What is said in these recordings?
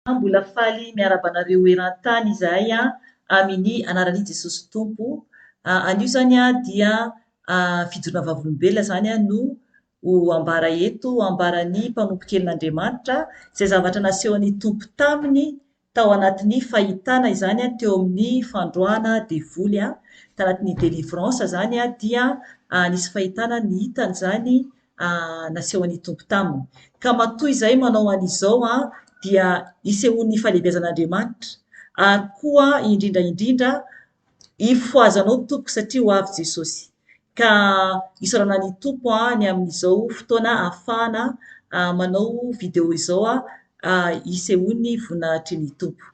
Mbola faly miarahaba anareo eran-tany izahay amin'ny anaran'i Jesosy Tompo. Anio izany dia fijoroana vavolombelona izany no ho ambara eto, ho ambaran'ny mpanompo kelin'Andriamanitra izay zavatra nasehon'ny Tompo taminy tao anatin'ny fahitana izany teo amin'ny fandroahana devoly, tanatin'ny délivrance izany dia nisy fahitana ny hitany izany nasehon'ny Tompo taminy. Ka matoa izahay manao an'izao dia isehoan'ny fahalehibiazan'Andriamanitra ary koa indrindra indrindra hifohazanao Tompoko satria ho avy Jesosy. Ka isaorana ny Tompo ny amin'izao fotoana ahafahana manao vidéo izao isehoan'ny voninahitry ny Tompo.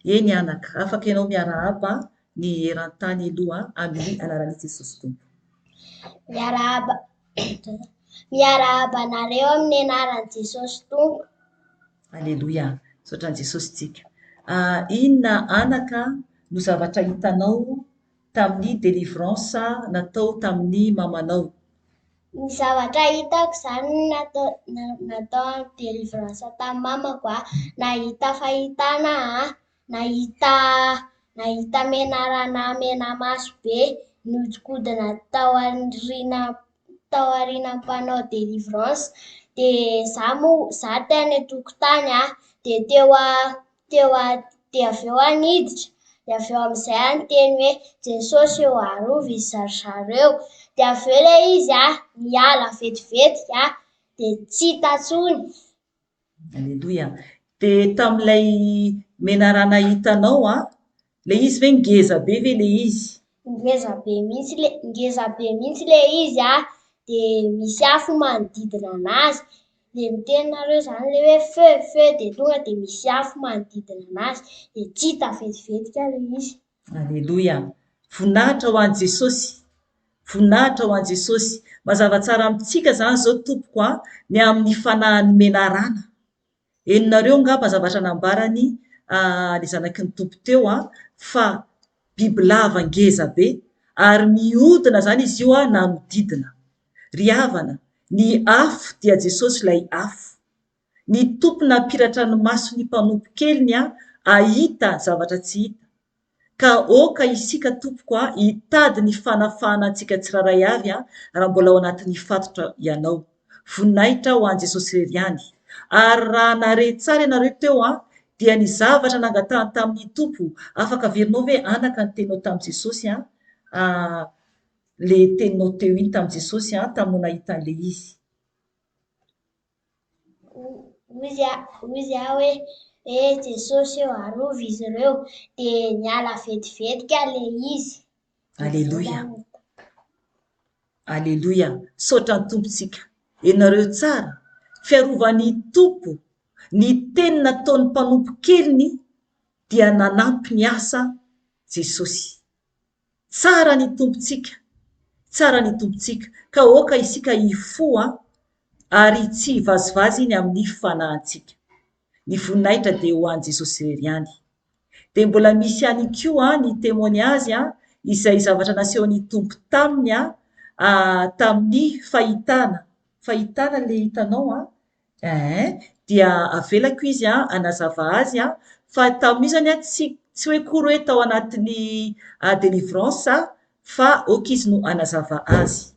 Eny anaka, afaka ianao miarahaba ny eran-tany aloha amin'ny anaran'i Jesosy Tompo. Miarahaba miarahaba anareo amin'ny anaran'i Jesosy Tompo. Aleloia, misaotra an'i Jesosy tsika. Inona anaka no zavatra hitanao tamin'ny délivrance natao tamin'ny mamanao? Ny zavatra hitako izany natao natao délivrance tamin'ny mamako a, nahita fahitana aho, nahita nahita menarana mena maso be nihodinkodina tao aoriana tao aorianan'ny mpanao délivrance. Dia izaho moa izaho tany an-tokotany a, dia teo teo dia avy eo aho niditra, dia avy eo amin'izay aho niteny hoe Jesosy ô arovy izy ry zareo. Dia avy eo ilay izy a, niala vetivety a, dia tsy hita intsony. Aleloia. Dia tamin'ilay menarana hitanao an, ilay izy ve ngeza be ve ilay izy? Ngeza be mihitsy ilay, ngeza be mihitsy ilay izy an, dia misy afo manodidina an'azy. Dia miteny nareo izany ilay hoe feu, feu, dia tonga dia misy afo manodidina an'azy. Dia tsy hita vetivetika ilay izy. Aleloia. Voninahitra ho an'i Jesosy. Voninahitra ho an'i Jesosy. Mazava tsara amintsika izany izao tompoko an, ny amin'ny fanahin'ny menarana. Henonareo angamba zavatra nambarany ilay zanaky ny Tompo teo an, fa bibilava ngeza be ary mihodina izany izy io an, nanodidina. Ry havana, ny afo dia Jesosy ilay afo. Ny Tompo nampiratra ny mason'ny mpanompo keliny an, hahita zavatra tsy hita. Ka aoka isika tompoko a hitady ny fanafahana antsika tsirairay avy a raha mbola ao anatin'ny fatotra ianao. Voninahitra ho an'i Jesosy irery ihany. Ary raha nahare tsara ianareo teo a dia ny zavatra nangatahany tamin'ny Tompo, afaka averinao ve anaka ny teninao tamin'i Jesosy a le teninao teo iny tamin'i Jesosy a taminao nahita an'le izy. Hoy aho hoe, Eh Jesosy ô, arovy izy ireo. Dia niala vetivetika ilay izy. Aleloia! Aleloia! Misaotra ny Tompontsika. Ianareo tsara. Fiarovan'ny Tompo ny teny nataon'ny mpanompo keliny dia nanampy ny asa Jesosy. Tsara ny Tompontsika, tsara ny Tompontsika, ka aoka isika hifoha ary tsy hivazivazy ny amin'ny fanahintsika. Ny voninahitra dia ho an'i Jesosy irery ihany. Dia mbola misy ihany koa ny témoignage izay zavatra nasehon'ny Tompo taminy tamin'ny fahitana, fahitana ilay hitanao an, Eeh dia avelako izy hanazava azy fa tamin'io izany tsy tsy hoe akory hoe tao anatin'ny délivrance fa ok izy no hanazava azy.